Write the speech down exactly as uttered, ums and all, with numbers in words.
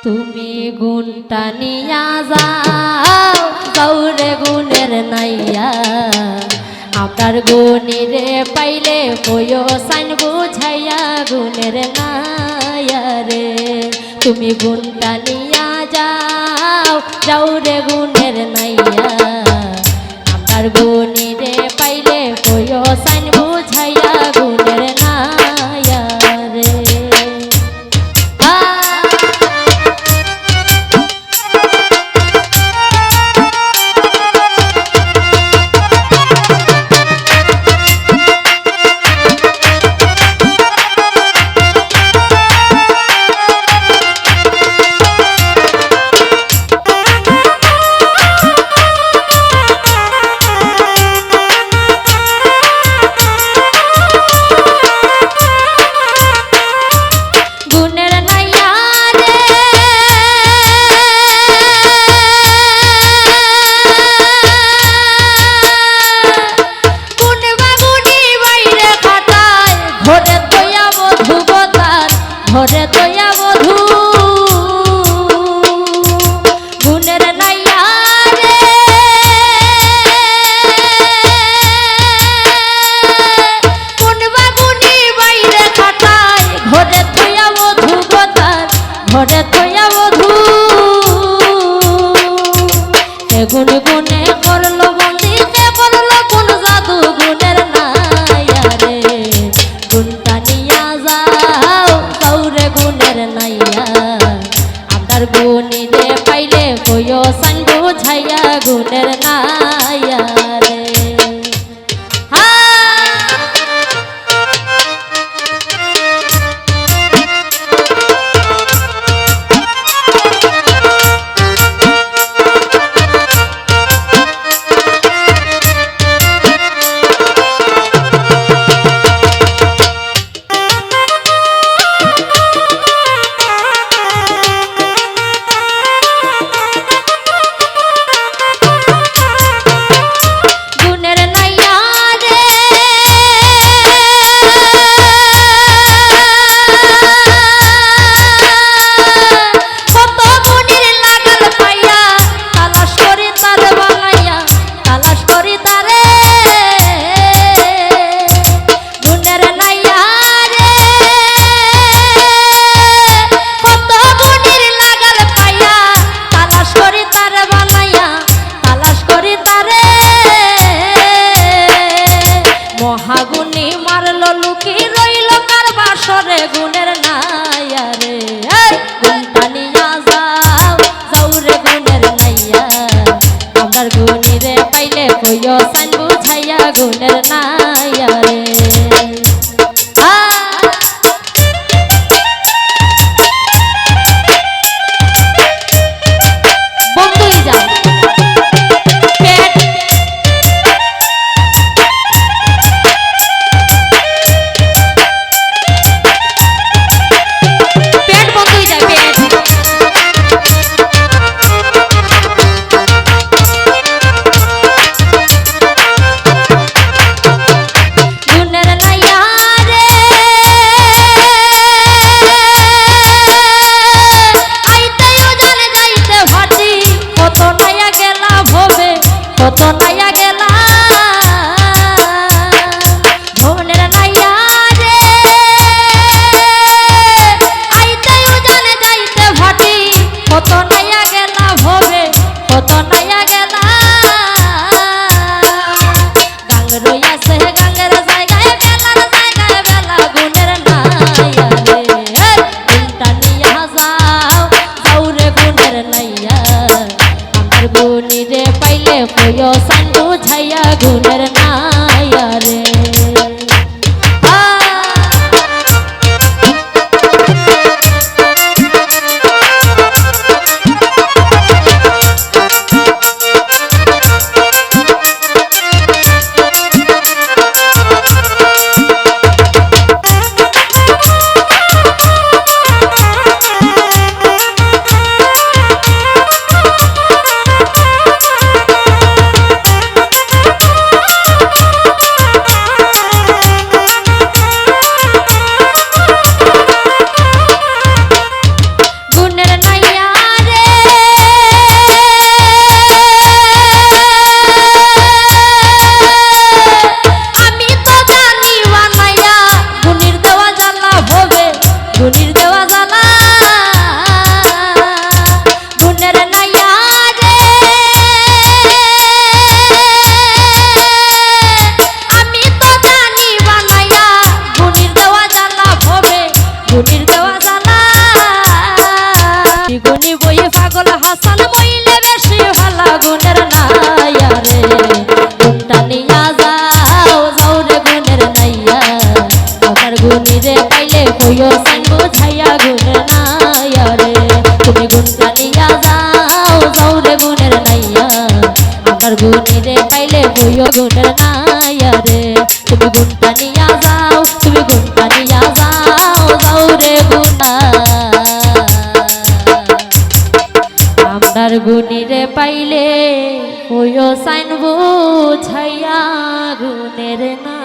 তুমি গুণটা নিয়া যাও, যাও রে গুণের নাইয়া। আমরার গুণীরে পাইলে কইও সাইন বুঝাইয়া গুণের নাইয়া রে। তুমি গুণটা নিয়া যাও, যাও রে গুণের নাইয়া। আমরার গুণীরে পাইলে কইও সাইন বুঝাইয়া গুণের নাইয়া রে। আ গুণের নাইয়া রে, কোন বাগুনি বাইরে খাটায়, ঘরে তৈয়া বধু গতার, ঘরে তৈয়া বধু। গুণের নাইয়া রে, কোন বাগুনি বাইরে খাটায়, ঘরে থইয়া বধু গতার, ঘরে থইয়া বধু। এ গুণ গুণে করলো বন্দি, কে করলো কোন জাদু গুণের নাইয়া রে। গুণটা নিয়া যাও, যাও রে গুণের নাইয়া। আমরার গুণীরে পাইলে কইও সাইন বুঝাইয়া গুণের নাইয়া রে। হা। তুমি গুণটা নিয়া যাও, যাও রে গুণের নাইয়া। আমরার গুণীরে পাইলে কইও গুণের নাইয়া রে। তুমি গুণটা নিয়া যাও, তুমি গুণটা নিয়া যাও, যাও রে গুণা। আমরার গুণীরে পাইলে কইও সাইন বুঝাইয়া গুণের না